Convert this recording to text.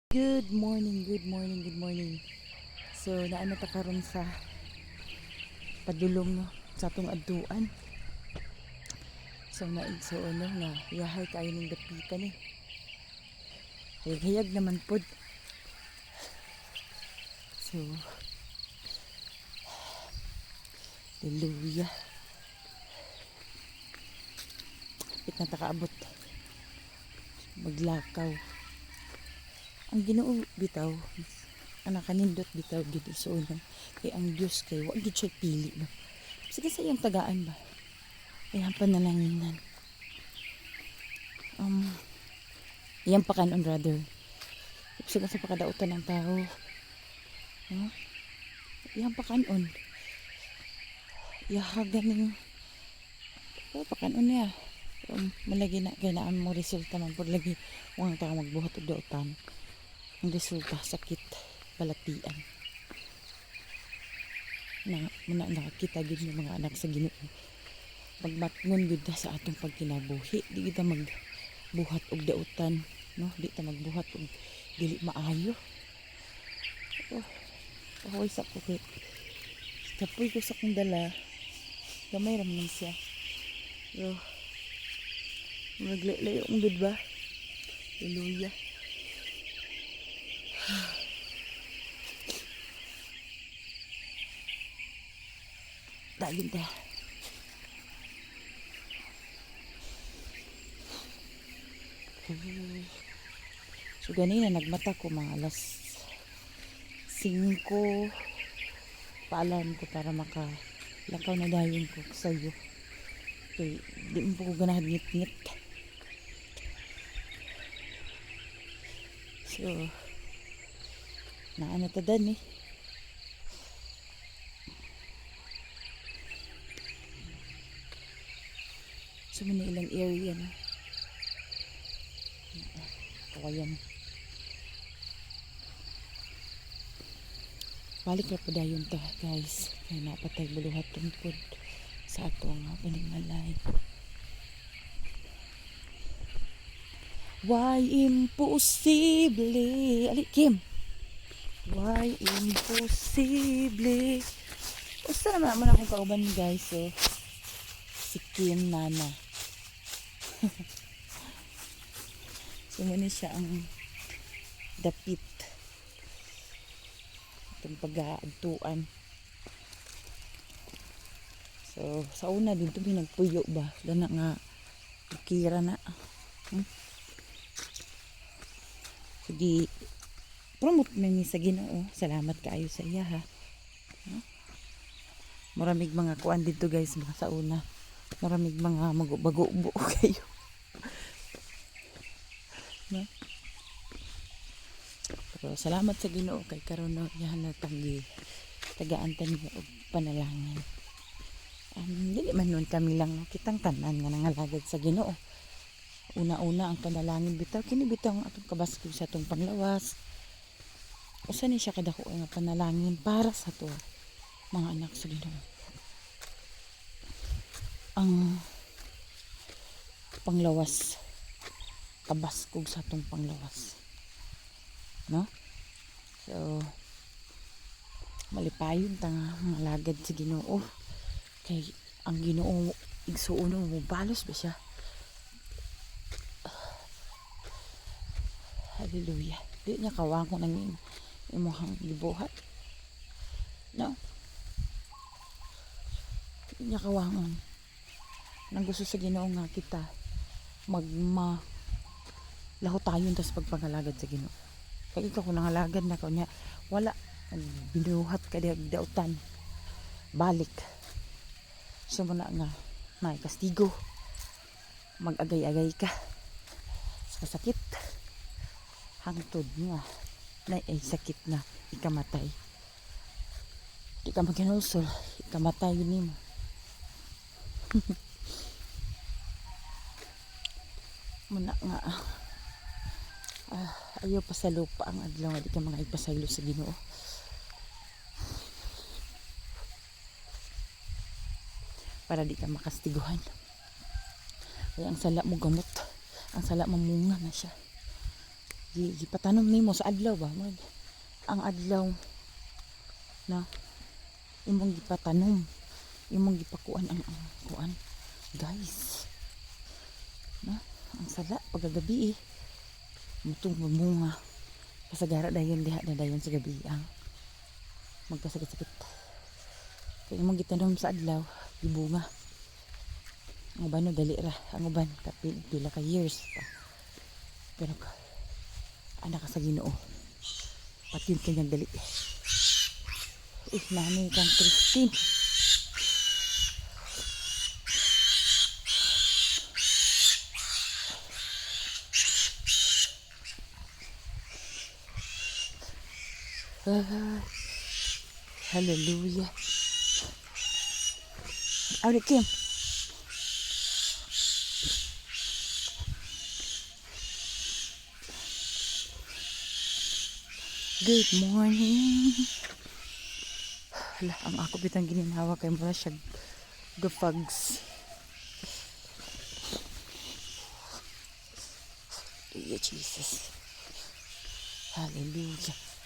Good morning, good morning, good morning. So, naano ta karon sa padulong, no, sa atong adtuan. So, naigsoon, no, nga yahay kaayo ning dapitan eh. Hayag-hayag naman pod. So, hallelujah. Kapit na ta kaabot. Maglakaw. Ang Ginoo bitaw, ang nakanindot bitaw gid, igsoon, no? Kay ang Dios kay wa gid siya pili, no. Sige, sa iyang tagaan ba. Iyang panalanginan. Iyang pakanon rather. Sige sa pakadautan ng tao. No? Iyang pakanon. Iyahagan ning oh, pakanon niya. Malagi na kay naa mo resulta man pud lagi kung ang tao magbuhat og dautan. Ang resulta, sakit, balatian. Na muna nakakita gid ng mga anak sa Ginoo. Magmatngon gud ta sa atong pagkinabuhi. Di kita magbuhat og dautan, no? Di ta magbuhat og dili maayo. Oh, pahuway sa ko kay kapoy ko sa akong dala. Gamay ra man siya. Yo. Maglayo ang gud ba? Hallelujah. Dayon ta. So ganina nagmata ko mga alas 5. Pa-alarm ko para maka lakaw na dayon ko sa'yo. Kay di mo po ko ganahan ngit-ngit. So, naano ta dan eh. So, muna ilang area na. Kawayan. Balik ra po dayon ta, guys. Kaya napatay buluhat tungkod sa ato nga panimalay. Why imposible? Ali, Kim. Why imposible? Usa naman naman akong kauban, guys. So, si Kim Nana. So, muna siya ang dapit. Itong pag-aadtuan. So, sa una dito may nagpuyo ba? Dana nga, kira na. Sige, promote man ni sa Ginoo. Salamat kaayo sa iya ha. No? Maramig mga kuan dito, guys, mga sa una. Maramig mga magubago-ubo kayo. No? Pero salamat sa Ginoo kay karon, no, yahan na tagi tagaan ta niya og panalangin. Dili man nun kami lang, no, kitang tanan nga nangalagad sa Ginoo. Una-una ang panalangin bitaw, kini bitaw ang atong kabaskog sa atong panglawas. Usa ni siya kadako nga panalangin para sa ato mga anak sa Ginoo. Ang panglawas, kabaskog sa atong panglawas. No? So malipayon ta nga mga lagad sa Ginoo. Kay ang Ginoo, igsuon, mo balos ba siya? Hallelujah. Di niya kawangon ang imuhang gibuhat. No? Di niya kawangon. Nang gusto sa Ginoo nga kita magma lahotayon tas pagpangalagad sa Ginoo. Kay ikaw kung nangalagad na ka niya, wala binuhat ka diha dautan. Balik. So muna nga may kastigo. Mag-agay-agay ka sa kasakit. Hangtod nga na ay sakit na ikamatay. Di ka maghinulsol, ikamatay yun nimo. Muna nga ayaw pa sa lupa ang adlaw nga di ka mga ipasaylo sa Ginoo. Para di ka makastiguhan. Kaya ang sala mo gamot, ang sala mo munga na siya. Gipatanom nimo sa adlaw ba? Ang adlaw na imong gipatanom, imong gipakuan ang kuan, guys, na ang sala pagkagabi eh mutong bunga kasagara dayon diha na dayon sa gabi ang magkasakit-sakit. Kay imong gitanom sa adlaw, gibunga. Ang uban no, dali ra. Ang uban kapil pila ka years pa, pero anak ka sa Ginoo, patyon kanyang dali. Uy, nanay kang Christine. Ah, hallelujah. Awri, Kim. Good morning. Hala, ang ako bitang gininhawa kay mura siya gafags. Hallelujah, Jesus. Hallelujah.